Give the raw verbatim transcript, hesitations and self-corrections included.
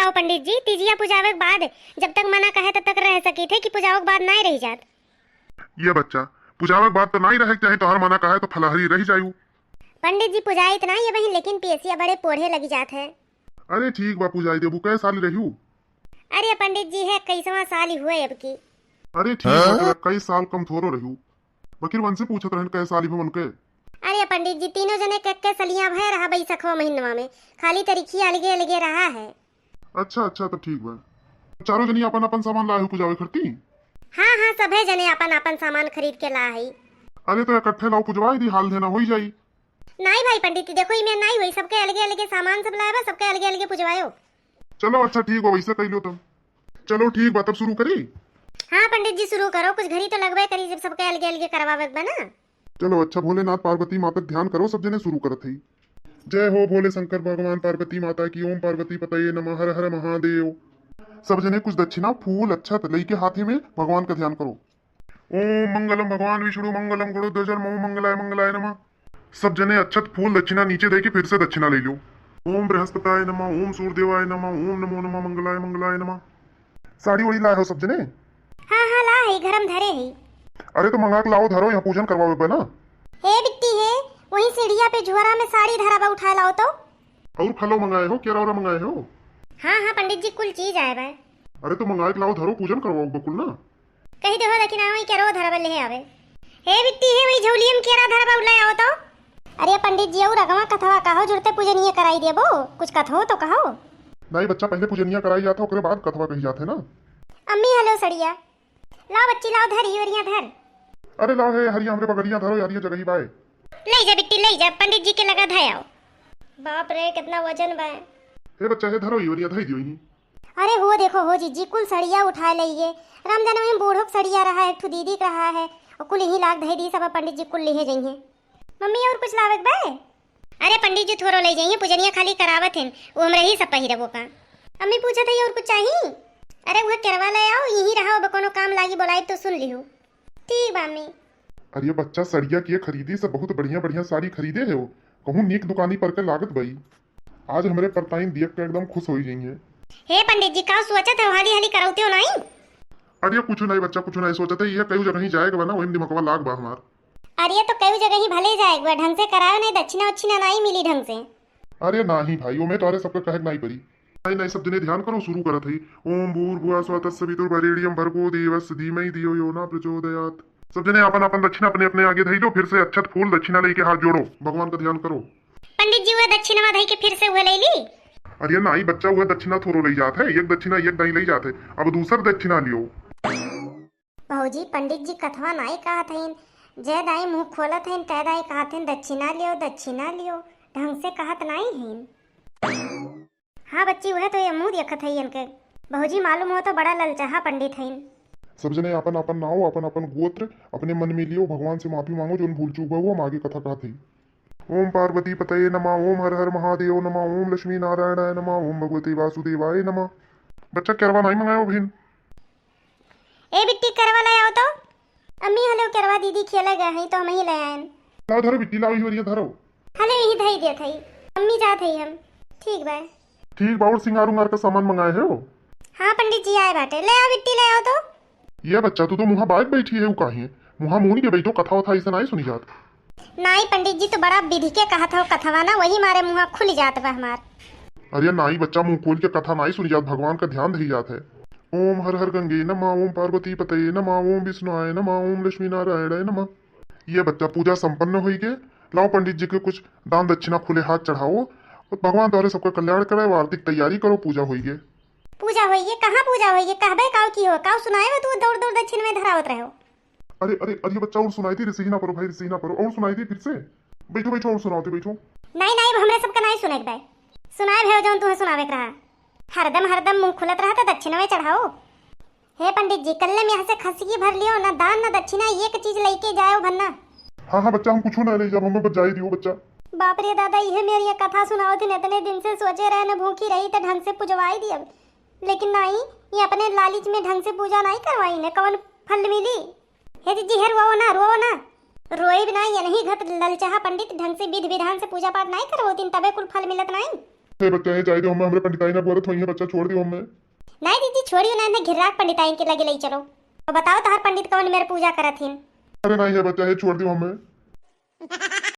और पंडित जी, तीजिया पुजावे के बाद जब तक मना कहे तब तक रह सकी थे कि पुजावे के बाद नाई रह जात। ये बच्चा, पुजावे के बाद तो नाई रहे के चाहे, तोहर मना कहे तो फलाहारी रह जायू। पंडित जी, पुजाई तो नाई है बहिन, लेकिन पेशिया बड़े पोढ़े लगी जात है। अरे ठीक बा, पुजाई देबू। कै साल रह्यू? अरे पंडित जी, है इक्कीसवाँ साल ही हुए अब की। अरे ठीक बा, हाँ? तो इक्कीस साल कम थोड़ो रह्यू। बकिर वनसे पूछत रहन कै साल ही उनके। अरे पंडित जी, तीनों जने के, के सलियां भय रहा बैसखवा महीनवा में, खाली तरीखी अलगे अलगे रहा है। अच्छा अच्छा, तब ठीक बा। चारों जनी अपन अपन सामान लाए हो पुजावे खरती? हाँ हाँ, सभे जने अपन अपन सामान खरीद के ला है। अरे तो इकट्ठे लाओ, पुजवाई दी, हाल देना होई जाई। नाई भाई पंडित जी, देखो इमे नाई होई, सबके अलगे अलगे सामान सब लाए बा, सबके अलगे अलगे पुजवायो। चलो अच्छा ठीक बा, वैसे कह लो तब। चलो ठीक बा, तब शुरू करी। हाँ पंडित जी, शुरू करो, कुछ घड़ी तो लगबे करी जब सबके अलगे अलगे करवावे के बा ना। चलो अच्छा, भोलेनाथ पार्वती माता के ध्यान करो, सब जने शुरू करत हई। जय हो भोले शंकर भगवान पार्वती माता की, ओम पार्वती पतये नमः, हर हर महादेव। सब जने कुछ दक्षिणा, फूल, अक्षत लेके हाथे में भगवान का ध्यान करो। ओम मंगलम भगवान विष्णु मंगलम गरुड़ध्वज नमो मंगलाय मंगलाय नमः। सब जने अक्षत फूल दक्षिणा नीचे दे के फिर से दक्षिणा ले लो। ओम बृहस्पताय नमः, ओम सूर्यदेवाय नमः, ओम नमो नमः मंगलाय मंगलाय नमः। साड़ी ओड़ी लाए हो सब जने? हाँ हाँ, ला है, घर में धरे है। अरे तो मंगा के लाओ, धरो, यहाँ पूजन करवावे बा ना। हे बिट्टी हे, वही सीढ़िया पे झुआरा में साड़ी धरा बा, उठाए लाओ तो। और फलो मंगाए हो, केरा ओरा मंगाए हो? हाँ हाँ पंडित जी, कुल चीज आए बा। अरे तो मंगाए के लाओ, धरो, पूजन करवाओ बकुल ना। कही देहो लेकिन आओ, केरो धरा बा, ले आवे। हे बिट्टी हे, वही झोलिया में केरा धरा बा, उलाई आओ तो। अरे पंडित जी, और अगवा कथवा कहो, जुड़ते पूजनिया कराई देबो, कुछ कथो तो कहो। नहीं बच्चा, पहले पूजनिया कराई जात है, ओकरे बाद कथवा कही जात है ना। अम्मी, हेलो सड़िया, लाओ बच्ची, लाओ धर, ई ओरिया धर। अरे लाओ हे हरिया, हमरे बगलिया धरो, यारिया जगही बाय। ले जा बिट्टी, ले जा, पंडित जी के लगा धयाओ। बाप रे, कितना वजन बा। हे बच्चा, हे धरो, ई ओरिया धई दियो इन्हीं। अरे हो देखो हो जीजी, कुल सड़िया उठाए लइगे। राम जाने वहीं बूढ़ो के सड़िया रहा है, एक ठो दीदी के रहा है, और कुल यहीं लाग धई दी सब, पंडित जी कुल लिहे जइहे। मम्मी, और कुछ लावे के बा? अरे पंडित जी थोरो ले जाइए, पूजनिया खाली करावत हैं, वो हमरे ही सब पहिरबो का। अम्मी पूछत है और कुछ चाही? अरे वह केरवा ले आओ, यहीं रहा, अब कोनो काम लागी बोलाई तो सुन लिहू। ठीक बा अम्मी। अरे बच्चा, सड़िया के खरीदी, सब बहुत बढ़िया बढ़िया साड़ी खरीदे है वो, कहूँ नीक दुकानी पर के लागत बई। आज हमरे परताइन दियक के एकदम खुश होई जइहे। हे पंडित जी, का सोचत है, हाली हाली करौते हो नहीं? अरे कुछ नहीं बच्चा, कुछ नहीं सोचत है, ये कई जगह ही जाए के बा ना, वही दिमकवा लाग बा हमार। अरे तो कई जगह ही भले जाए के बा, ढंग से करावे नहीं, दक्षिणा उच्छिणा नहीं मिली ढंग से। अरे नाही भाई, ओमे तोहरे सबके कहे के नाही परी। नहीं, नहीं, सब जने ध्यान करो, शुरू करत हई। ओम भूर्भुवः स्वः तत्सवितुर्वरेण्यं भर्गो देवस्य धीमहि धियो यो न प्रचोदयात्। सब जने अपन अपन दक्षिणा अपने अपने आगे धई लो, फिर से अक्षत फूल दक्षिणा लेके हाथ जोड़ो, भगवान का ध्यान करो। पंडित जी, वह दक्षिणवा धई के फिर से वह ले ली। अरे नाही बच्चा, वह दक्षिणा थोड़ो ले जात है, एक दक्षिणा एक दाई ले जात है, अब दूसर दक्षिणा लियो। भौजी, पंडित जी कथवा नाई कहत हइन, जय दाई मुँह खोलत हइन, तय दाई कहत हइन, "दक्षिणा लियो, दक्षिणा लियो।" ढंग से कहत नाई हइन। हाँ बच्ची, वह तो ये मुँह देखत हई इनके। भौजी, मालूम हो तो बड़ा ललचाहा पंडित हइन। सब जने आपन आपन नाव, आपन आपन गोत्र अपने मन में लियो, भगवान से माफी मांगो, जोन भूल चूक बा, वो हम आगे कथा कहत हई। ओम पार्वती पतये नमः, ओम हर हर महादेव नमः, ओम लक्ष्मी नारायणाय नमः, ओम भगवते वासुदेवाय नमः। बच्चा, केरवा नाई मंगायो बहिन? ए बिट्टी, केरवा ले आओ तो। अम्मी, हलो, केरवा दीदी खेले गए हैं तो हम ही ले आए। लाओ धरो बिट्टी, लाओ, इही ओरिया धरो। हलो, यही धई देत हई। अम्मी, जात हई हम। ठीक बा। ठीक बा, और सिंगार उंगार का सामान मंगाए हो? हाँ पंडित जी, आए बाटे। ले आओ बिट्टी, ले आओ तो। ये बच्चा, तू तो मुँहा बाज बैठी है, उ काहे? मुँहा मून के बैठो, कथा वथा ऐसे नाई सुनी जात। नाई पंडित जी, तू बड़ा विधि के कहत हो कथवा ना, वही मारे मुँहा खुल जात बा हमार। अरे नाई बच्चा, मुँह खोल के कथा नाई सुनी जात, भगवान का ध्यान धई जात है। ओम हर हर गंगे नमः, ओम पार्वती पतये नमः, ओम विष्णुआय नमः, ओम लक्ष्मी नारायणाय नमः। ये बच्चा, पूजा संपन्न होई के, लाओ पंडित जी के कुछ दान दक्षिणा खुले हाथ चढ़ाओ, भगवान तोहरे सबका कल्याण करे, आरती की तैयारी करो, पूजा होई के। पूजा होई के? कहाँ पूजा होई के? कहबे काऊ की हो, काऊ सुनाए बा तू दौड़ दौड़ दक्षिण में धरावत रहो। अरे, अरे, अरे बच्चा, और सुनाई दी, रिसही ना परो भाई, रिसही ना परो, और सुनाई दी फिर से। बैठो, बैठो, और सुनाओ थे, बैठो। नहीं, नहीं, अब हमरे सबका नहीं सुने के बा। सुनाए भयो जौन तुहे सुनावे के रहा। हरदम, हरदम मुँह खुलत रहा तो दक्षिणवे चढ़ाओ। हे पंडित जी, कल्ले में यहाँ से खसगी भर लियो, ना दान ना दक्षिणा, एक चीज लेके जाओ भन्ना। हाँ, हाँ बच्चा, हम कुछ ना ले जाब, हमें बस जाए दियो बच्चा। बाप रे दादा, इहे मेरी एक कथा सुनाओ थी, इतने दिन से सोचे रहे न भूखी रही तो ढंग से पुजवाई दियब। लेकिन नहीं, ये अपने लालिच में ढंग से पूजा नहीं करवाई ने, कौन फल मिली? हे जीजी, हे रोओ ना, रोओ ना। रोइब ना, ये नहीं घत ललचाहा पंडित ढंग से विधि विधान से पूजा पाठ नहीं करवोतिन, तबे कुल फल मिलत नहीं। हे बच्चा, हे जाए दो हमें, हमरे पंडिताई ना बोलत होई है बच्चा, छोड़ दियो हमें। नहीं दीदी, छोड़ियो ना, इन्हें घिर्राक पंडिताइन के लगे लई चलो। तो बताओ तोहार पंडित कौन मेरे पूजा करत हिन? अरे नहीं है बच्चा, हे छोड़ दियो हमें।